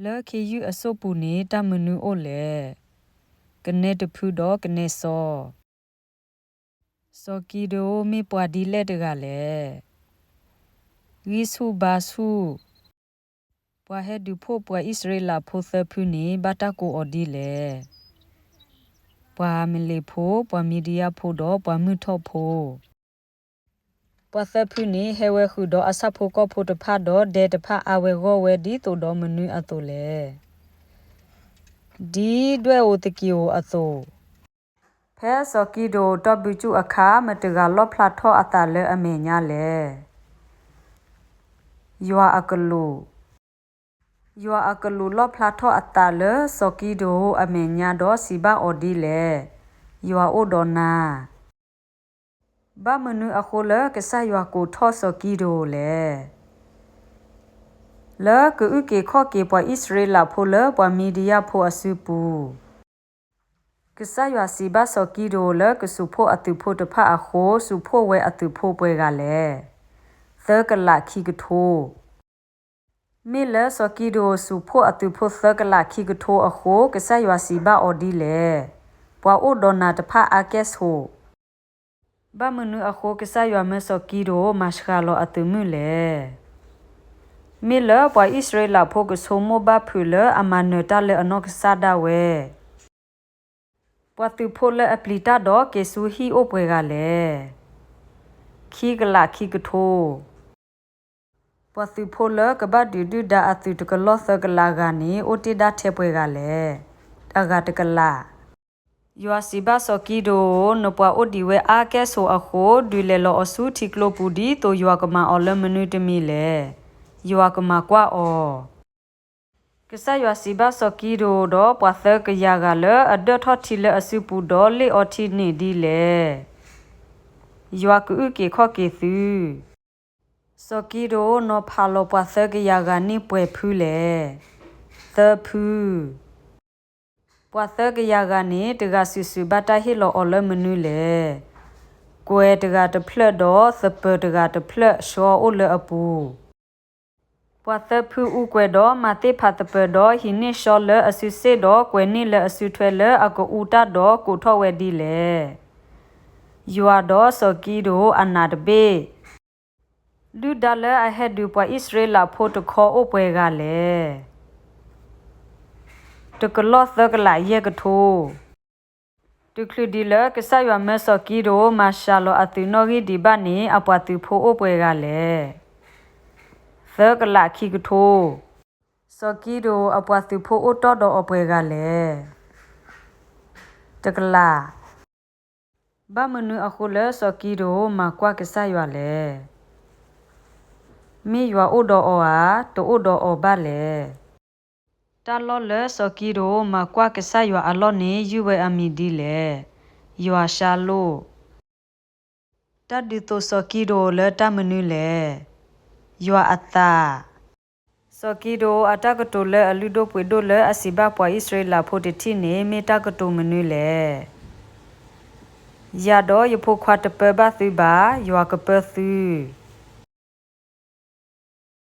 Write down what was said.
လၢခ့ယုၢ်အစိၢ်ပူၤန့ၣ် တၢ်မနုၤအိၣ်လဲၣ်. ကနဲတဖုဒီးကနဲစီ. စီၤကံဒဧိၣ်မ့ၢ်ပှၤဒ်လဲၣ်တဂၤလဲၣ်. ဂံၢ်ဆူၣ်ဘါဆူၣ်. ပှၤဟဲဒုးဖှိၣ်ပှၤအံၣ်စရ့လးဖိသၢဖုန့ၣ် ဘၣ်တၢ်ကိးအီၤဒ်လဲၣ်. ပှၤအၤမ့လ့းဖိ, ပှၤမံၤဒယၣ်ဖိဒီးပှၤမုၢ်ထီၣ်ဖိ. ပှၤသၢဖုန့ၣ် ဟဲဝဲဃုာ်ဒီးအဆၣ်ဖိကီၢ်ဖိတဖၣ်ဒီးဒဲတဖၣ် အါဝဲဂီၢ်ဝဲဒ်သိးဒီးမနုၤအသိးလဲၣ်. ဒ်ဒွဲၣ်ဧိၤသက့ၤဧိၤအသိး. ဖဲစီၤကံဒဧိၣ်တီၢ်ဘုကၠူၣ်အခါ မတဂၤလီၣ်ဖျါထီၣ်အသးလၢအမဲာ်ညါလဲၣ်. ယွၤအကလူး. ယွၤအကလူးလီၣ်ဖျါထီၣ်အသးလၢစီၤကံဒဧိၣ်အမဲာ်ညါဒီးစံးဘၣ်အီၤဒ်လဲၣ်. ယွၤအိၣ်ဒီးနၤ. ဘၣ်မနုၤအဃိလၢကစၢ်ယွၤကိးထီၣ်စီၤကံဒဧိၣ်လဲၣ်. လၢကအုၣ်က့ၤခီၣ်က့ၤပှၤအံၣ်စရ့လးဖိလၢပှၤမံၤဒယၣ်ဖိအစုပူၤ, ကစၢ်ယွၤစံးဘၣ်စီၤကံဒဧိၣ်လၢကစူးဖှိၣ်အသုးဖိတဖၣ်အဃိ, စူးဖှိၣ်ဝဲအသုးဖိပှဲၤဂၤလဲၣ်. သၢကလးခံကထိ. မ့ၢ်လၢစီၤကံဒဧိၣ်စူးဖှိၣ်အသုးဖိသၢကလးခံကထိအဃိ, ကစၢ်ယွၤစံးဘၣ်အီၤဒ်လဲၣ်. ပှၤအိၣ်ဒီးနၤတဖၣ်အါကဲၣ်ဆိး. ဘၣ်မနုၤအဃိကစၢ်ယွၤမၢစီၤကံဒဧိၣ်မၤစှၤလီၤအသုးမုၢ်လဲၣ်. မ့ၢ်လၢပှၤအံၣ်စရ့လးဖိကဆိကမိၣ်ဘၣ်ဖုးလၢအမၤနၢၤတၢ်လၢအနီၢ်ကစၢ်ဒၣ်ဝဲ. ပှၤသုးဖိလၢအပျံၤတၢ်ဒီးက့ၤဆူဟံၣ်အိၣ်ပှဲၤဂၤလဲၣ်. ခံကလးခံကထိ. ပှၤသုးဖိလၢကဘၣ်ဒုးဒုၣ်ဒါအသုးတကလီၢ်သၢကလးဂၤန့ၣ် အိၣ်တ့ၢ်ဒၣ်ထဲပှဲၤဂၤလဲၣ်. အဂၤတကလး. ယွၤစံးဘၣ်စီၤကံဒဧိၣ်, နပှၤအိၣ်ဒံးဝဲအါကဲၣ်ဆိးအဃိ, ဒုးလဲၤလီၤအီၤဆူထံကျိပူၤဒ်သိးယွၤကမၤအီၤလၢမနုၤတမံၤလဲၣ်. ယွၤကမၤကွၢ်အီၤ. ကစၢ်ယွၤစံးဘၣ်စီၤကံဒဧိၣ်ဒီးပှၤသၢကယၤဂၤလၢအဒၢၣ်ထီၣ်ထံလၢအစုပူၤဒီးလ့ၣ်အီထံန့ၣ်ဒ်လဲၣ်. ယွၤကအုၣ်က့ၤခီၣ်က့ၤသု. စီၤကံဒဧိၣ်နီၤဖးလီၤပှၤသၢကယၤဂၤန့ၣ်ပှဲၤဖုလဲၣ်. သၢဖု. ပှၤသၢကယၤဂၤန့ၣ် တဂၤစုာ်စုာ်ဘၣ်တၢ်ဟ့ၣ်လီၤအီၤလၢမနုၤလဲၣ်. ကွဲၤတဂၤတဖျၢၣ်ဒီးသပၢၤတဂၤတဖျၢၣ် ဆှီအိၣ်လၢအပူၤ. ပှၤသၢဖုအူကွဲၤဒီးမၤသ့ၣ်ဖးသပၢၤဒီးဟံးန့ၢ်ဆှီလၢအစုစ့ၣ်ဒီးကွဲၤန့ၢ်လၢအစုထွဲလၢအကအူတၢ်ဒီးကိးထီၣ်ဝဲဒ်လဲၣ်. ယွၤဒီးစီၤကံဒဧိၣ်အနးတဘ့ၣ်. ဒုၣ်ဒါလၢအဟဲဒုးပှၤအံၣ်စရ့လးဖိတခီအိၣ်ပှဲၤဂၤလဲၣ်. တကလီၢ်သၢကလးယဲၢ်ကထိ. တချုးဒံးလၢကစၢ်ယွၤမၢစီၤကံဒဧိၣ်မၤစှၤလီၤအသုးနီၣ်ဂံၢ်ဒံးဘၣ်န့ၣ် အပှၤသုးဖိအိၣ်ပှဲၤဂၤလဲၣ်. သၢကလးခံကထိ. စီၤကံဒဧိၣ်အပှၤသုးဖိအိၣ်တီၢ်ဒီးအီၤပှဲၤဂၤလဲၣ်. တကလး. ဘၣ်မနုၤအဃိလၢစီၤကံဒဧိၣ်မၤကွၢ်ကစၢ်ယွၤလဲၣ်. မ့ၢ်ယွၤအိၣ်ဒီးအီၤဧါ, တအိၣ်ဒီးအီၤဘၣ်လဲၣ်. တၢ်လီၢ်လၢစီၤကံဒဧိၣ်မၤကွၢ်ကစၢ်ယွၤအလီၢ်န့ၣ် ယုၢ်ဝဲအမံၤဒ်လဲၣ်. ယွၤၡါလိၣ်. တၢ်ဒုးသိးစီၤကံဒဧိၣ်လၢတၢ်မနုၤလဲၣ်. ယွၤအသး. စီၤကံဒဧိၣ်အတၢ်ကတိၤလၢအလုၢ်ဒိၣ်ပှ့ၤဒိၣ်လၢအစံးဘၣ်ပှၤအံၣ်စရ့လးဖိတထံၣ်န့ၣ် မ့ၢ်တၢ်ကတိၤမနုၤလဲၣ်. ယၤဒီးယဖိခွါတပၢဘၣ်သုဘၣ်, ယွၤကပၢသု.